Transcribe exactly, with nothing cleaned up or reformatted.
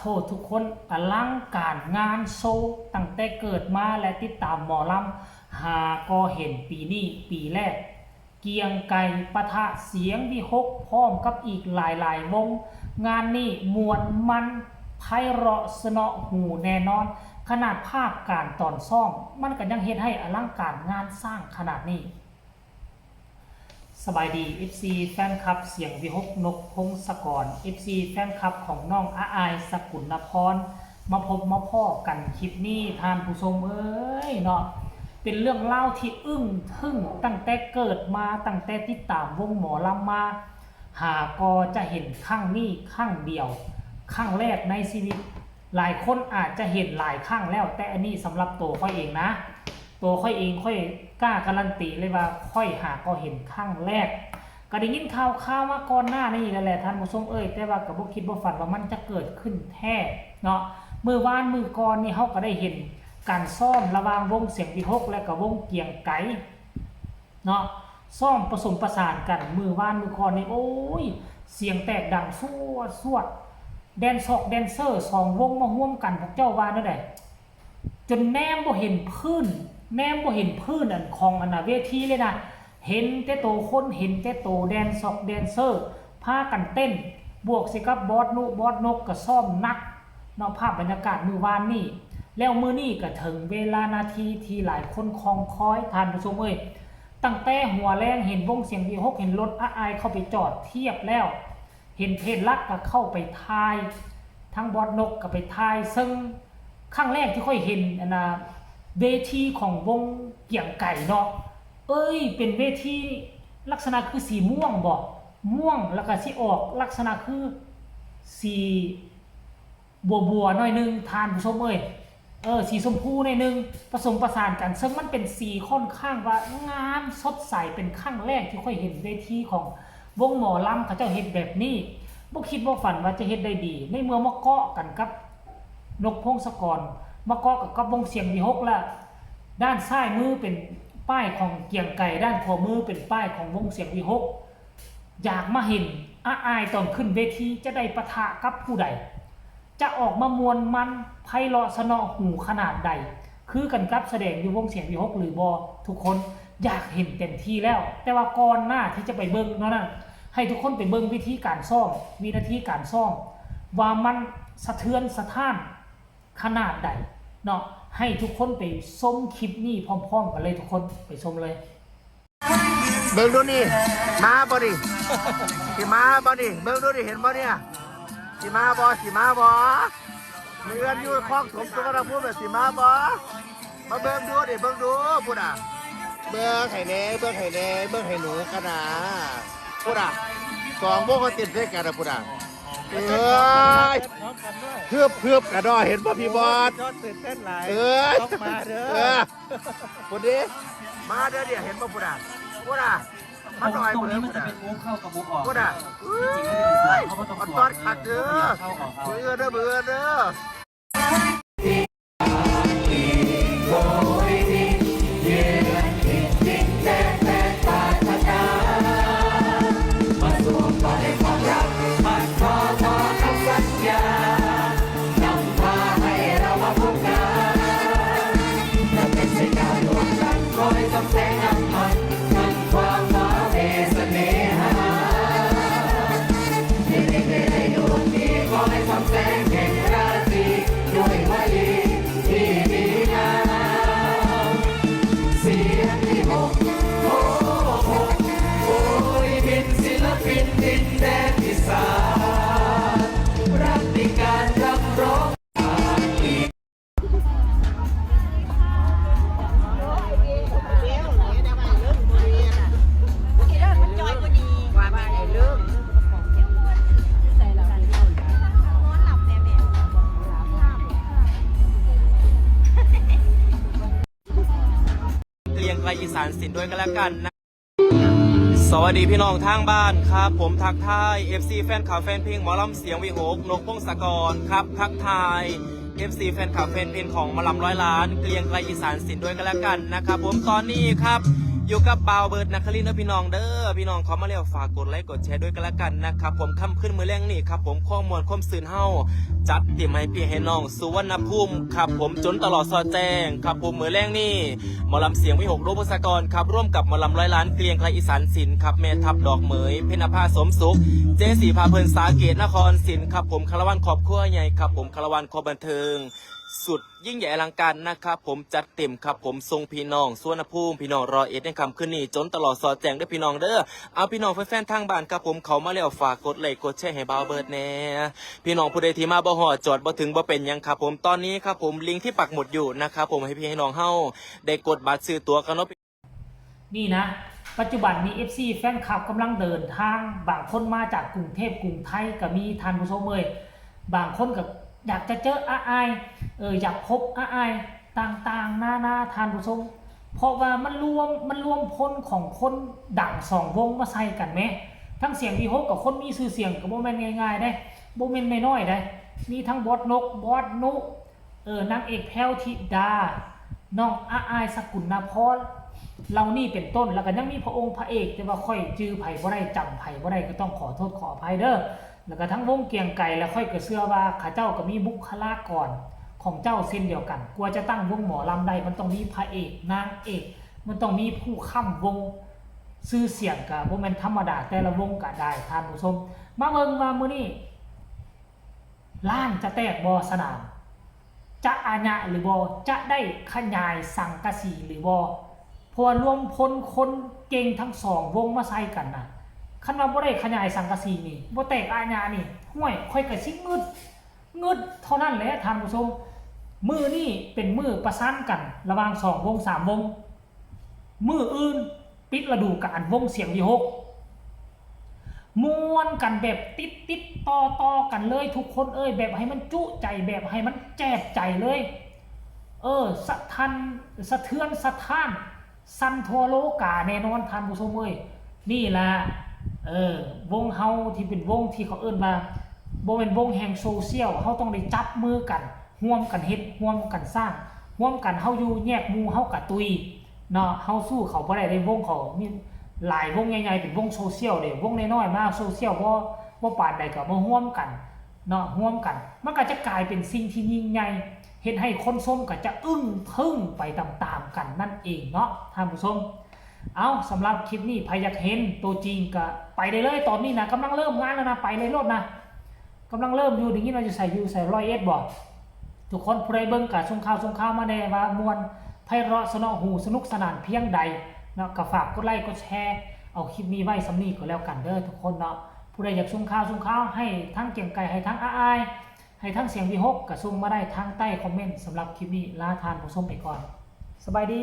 โอ้ ทุกคน อลังการงานโชว์ ตั้งแต่เกิดมาและติดตามหมอลำ หาก็เห็นปีนี้ปีแรก เกียงไกรปะทะเสียงวิหค พร้อมกับอีกหลายๆวง งานนี้ม่วนมัน ไพเราะเสนาะหูแน่นอน ขนาดภาพการตอนซ้อม มันก็ยังเฮ็ดให้อลังการงานสร้างขนาดนี้ สบายดี เอฟซี แฟนคลับเสียงวิหค นกพงศกร เอฟซี แฟนคลับของน้องอาอาย สกุลนพร มาพบมาพ้อกันคลิปนี้ ท่านผู้ชมเอ้ยเนาะ เป็นเรื่องเล่าที่อึ้งทึ่งตั้งแต่เกิดมา ตั้งแต่ติดตามวงหมอลำมา หาก็จะเห็นครั้งนี้ครั้งเดียว ครั้งแรกในชีวิต หลายคนอาจจะเห็นหลายครั้งแล้ว แต่อันนี้สำหรับตัวข้อยเองนะ ตัวข้อยเองข้อยกล้าการันตีเลยว่าข้อยหาก็เห็นครั้งแรก ก็ได้ยินข่าวข่าวมาก่อนหน้านี้แล้วแหละท่านผู้ชมเอ้ย แต่ว่าก็บ่คิดบ่ฝันว่ามันจะเกิดขึ้นแท้เนาะ มื้อวานมื้อก่อนนี่เฮาก็ได้เห็นการซ้อมระหว่างวงเสียงวิหค และก็วงเกียงไกรเนาะ ซ้อมผสมประสานกัน มื้อวานมื้อก่อนนี่ โอ้ย เสียงแตกดังสวดสวด แดนซอกแดนเซอร์สองวงมาร่วมกัน พวกเจ้าว่าแนวใด จนแนมบ่เห็นพื้น แนมบ่เห็นพื้นอันของอันน่ะเวทีเลยนะ เห็นแต่โตคน เห็นแต่โตแดนซอกแดนเซอร์ พากันเต้น บวกใส่กับบอสนุ บอสนกก็ซ้อมหนักเนาะ ภาพบรรยากาศมื้อวานนี้ แล้วมื้อนี้ก็ถึงเวลานาทีที่หลายคนคอยคอย ท่านผู้ชมเอ้ย ตั้งแต่หัวแลงเห็นวงเสียงวิหค เห็นรถอาอายเข้าไปจอดเทียบแล้ว เห็นเพจหลักก็เข้าไปถ่าย ทั้งบอสนกก็ไปถ่าย ซึ่งครั้งแรกที่ข้อยเห็นอันน่ะเวทีของวงเกียงไกรเนาะ เอ้ย เป็นเวทีลักษณะคือสีม่วงบ่ ม่วง แล้วก็สิออกลักษณะคือสีบัวๆหน่อยหนึ่ง ท่านผู้ชมเอ้ย เออ สีชมพูหน่อยหนึ่ง ผสมประสานกัน ซึ่งมันเป็นสีค่อนข้างว่างามสดใส เป็นครั้งแรกที่ข้อยเห็นเวทีของวงหมอลำเขาเจ้าเฮ็ดแบบนี้ บ่คิดบ่ฝันว่าจะเฮ็ดได้ดี ในเมื่อมาเกาะกันกับนกพงศกร มาเกาะกับ กับวงเสียงวิหค และด้านซ้ายมือเป็นป้ายของเกียงไกร ด้านขวามือเป็นป้ายของวงเสียงวิหค อยากมาเห็นอาอายตอนขึ้นเวทีจะได้ปะทะกับผู้ใด จะออกมาม่วนมันไพเราะเสนาะหูขนาดใด คือกันกับแสดงอยู่วงเสียงวิหคหรือบ่ ทุกคนอยากเห็นเต็มที่แล้ว แต่ว่าก่อนหน้าที่จะไปเบิ่งเนาะนั่น ให้ทุกคนไปเบิ่งวิธีการซ้อม วินาทีการซ้อม ว่ามันสะเทือนสะท้านขนาดใดเนาะ ให้ทุกคนไปชมคลิปนี้พร้อมๆกันเลย ทุกคนไปชมเลย เบิ่งดูนี่ มาบ่นี่ สิมาบ่นี่ เบิ่งดูนี่ เห็นบ่เนี่ย สิมาบ่ สิมาบ่ เมือนอยู่คลองถมสุวรรณภูมิน่ะ สิมาบ่ มาเบิ่งดูดิ เบิ่งดู พุ้นน่ะ เบิ่งให้แหน่ เบิ่งให้แหน่ เบิ่งให้หนูกันนะ พุ้นน่ะ สองวงเขาเต้นใส่กันนะ พุ้นน่ะ เอ้ย เพื่อบเพื่อบกันเนาะ เห็นบ่พี่บอส ยอดตื่นเต้นหลาย เอ้ย ต้องมาเด้อ เออ พุ้นดิ มาเด้อเดี๋ยวเห็นบ่พุ้นน่ะ พุ้นน่ะ มาหน่อย ตรงนี้มันจะเป็นมุกเข้ากับมุกออก พุ้นน่ะ เอ้ย มันตอนขัดเด้อ เข้าออกเอา เบิ่งเด้อ เบิ่งเด้อ เกรียงไกรอีสานศิลป์ด้วยกันแล้วกันนะ สวัสดีพี่น้องทางบ้านครับ ผมทักทาย เอฟซี แฟนคลับแฟนเพลงหมอลำเสียงวิหค นกพงศกรครับ ทักทาย เอฟซี แฟนคลับแฟนเพลงของหมอลำร้อยล้าน เกรียงไกรอีสานศิลป์ด้วยกันแล้วกันนะครับผม ตอนนี้ครับ อยู่กับบ่าวเบิร์ดนครินทร์เด้อพี่น้องเด้อ พี่น้องเข้ามาแล้วฝากกดไลค์กดแชร์ด้วยกันละกันนะครับผม ค่ำคืนมื้อแลงนี่ครับผม ความม่วนความซื่นเฮาจัดเต็มให้พี่ให้น้อง สุวรรณภูมิครับผม จนตลอดซอดแจ้งครับผม มื้อแลงนี่ หมอลำเสียงวิหก โรจน์ พงศกรครับ ร่วมกับหมอลำร้อยล้านเกรียงไกรอีสานศิลป์ครับ แม่ทัพดอกเหมย เพ็ญนภา สมสุข เจสีพาเพลิน สาเกตนครศิลป์ครับผม คาราวานครอบครัวใหญ่ครับผม คาราวานครอบบันเทิง สุดยิ่งใหญ่อลังการนะครับผม จัดเต็มครับผม ส่งพี่น้องสุวรรณภูมิ พี่น้องร้อยเอ็ดในค่ำคืนนี้ จนตลอดซอดแจ้งเด้อพี่น้องเด้อ เอาพี่น้องแฟนๆทางบ้านครับผม เข้ามาแล้วฝากกดไลค์กดแชร์ให้บ่าวเบิร์ดแหน่ พี่น้องผู้ใดที่มาบ่ฮอด จอดบ่ถึง บ่เป็นหยังครับผม ตอนนี้ครับผม ลิงก์ที่ปักหมุดอยู่นะครับผม ให้พี่ให้น้องเฮาได้กดบัตรซื้อตั๋วกันเนาะ นี่นะ ปัจจุบันนี้ เอฟซี แฟนคลับกำลังเดินทาง บางคนมาจากกรุงเทพกรุงไทยก็มี ท่านผู้ชมเอ้ย บางคนก็อยากจะเจออาอาย เออ อยากพบอาอาย ต่างๆนานา ท่านผู้ชม เพราะว่ามันรวม มันรวมพลของคนดังสองวงมาใส่กันแหม ทั้งเสียงวิหกกับคนมีชื่อเสียงก็บ่แม่นง่ายๆเด้ บ่แม่นน้อยๆเด้ มีทั้งบอสนก บอสนุ เออ นางเอกแพรวธิดา น้องอาอาย สกุณาพร เหล่านี้เป็นต้น แล้วก็ยังมีพระองค์พระเอก แต่ว่าข้อยจื่อไผบ่ได้ จำไผบ่ได้ ก็ต้องขอโทษขออภัยเด้อ แล้วก็ทั้งวงเกรียงไกร แล้วข้อยก็เชื่อว่าเขาเจ้าก็มีบุคลากรของเจ้าเช่นเดียวกัน กว่าจะตั้งวงหมอลำได้ มันต้องมีพระเอก นางเอก มันต้องมีผู้ค้ำวง ชื่อเสียงก็บ่แม่นธรรมดา แต่ละวงก็ได้ ท่านผู้ชม มาเบิ่งว่ามื้อนี้ ล้านจะแตกบ่สนาม จะอาญะหรือบ่ จะได้ขยายสังกะสีหรือบ่ เพราะว่ารวมพลคนเก่งทั้งสองวงมาใส่กันนะ คันว่าบ่ได้ขยายสังกะสีนี่ บ่แตกอาญะนี่ ห้วย ข้อยก็สิงึด งึดเท่านั้นแหละ ท่านผู้ชม มื้อนี้เป็นมื้อประสานกันระหว่างสองวงสามวง มื้ออื่นปิดฤดูกาลวงเสียงวิหก ม่วนกันแบบติดติดต่อต่อกันเลยทุกคนเอ้ย แบบให้มันจุใจ แบบให้มันแจบใจเลย เออ สะทัน สะเทือนสะท้าน สั่นทั่วโลกาแน่นอน ท่านผู้ชมเอ้ย นี่ล่ะ เออ วงเฮาที่เป็นวงที่เขาเอิ้นว่า บ่แม่นวงแห่งโซเชียล เฮาต้องได้จับมือกัน ร่วมกันเฮ็ด ร่วมกันสร้าง ร่วมกัน เฮาอยู่แยกหมู่เฮากะตุย เนาะ เฮาสู้เขาบ่ได้เด้ วงเขามีหลายวงใหญ่ๆ เป็นวงโซเชียลเด้ วงน้อยๆ มาโซเชียลบ่ บ่ปานใดก็มาร่วมกัน เนาะ ร่วมกัน มันก็จะกลายเป็นสิ่งที่ยิ่งใหญ่ เฮ็ดให้คนชมก็จะอึ้งทึ่งไปตามๆ กันนั่นเองเนาะ ท่านผู้ชม เอา สำหรับคลิปนี้ ไผอยากเห็นตัวจริงก็ไปได้เลย ตอนนี้นะ กำลังเริ่มงานแล้วนะ ไปเลยโลดนะ กำลังเริ่มอยู่ ได้ยินว่าอยู่ไส อยู่ไส ร้อยเอ็ดบ่ ทุกคนผู้ใดเบิ่งก็ส่งข่าว ส่งข่าวมาแหน่ว่าม่วน ไพเราะเสนาะหู สนุกสนานเพียงใดเนาะ ก็ฝากกดไลค์กดแชร์ เอาคลิปนี้ไว้ส่ำนี้ก็แล้วกันเด้อทุกคนเนาะ ผู้ใดอยากส่งข่าว ส่งข่าวให้ทางเกรียงไกร ให้ทางอาอาย ให้ทางเสียงวิหก ก็ส่งมาได้ทางใต้คอมเมนต์ สำหรับคลิปนี้ลาท่านผู้ชมไปก่อน สบายดี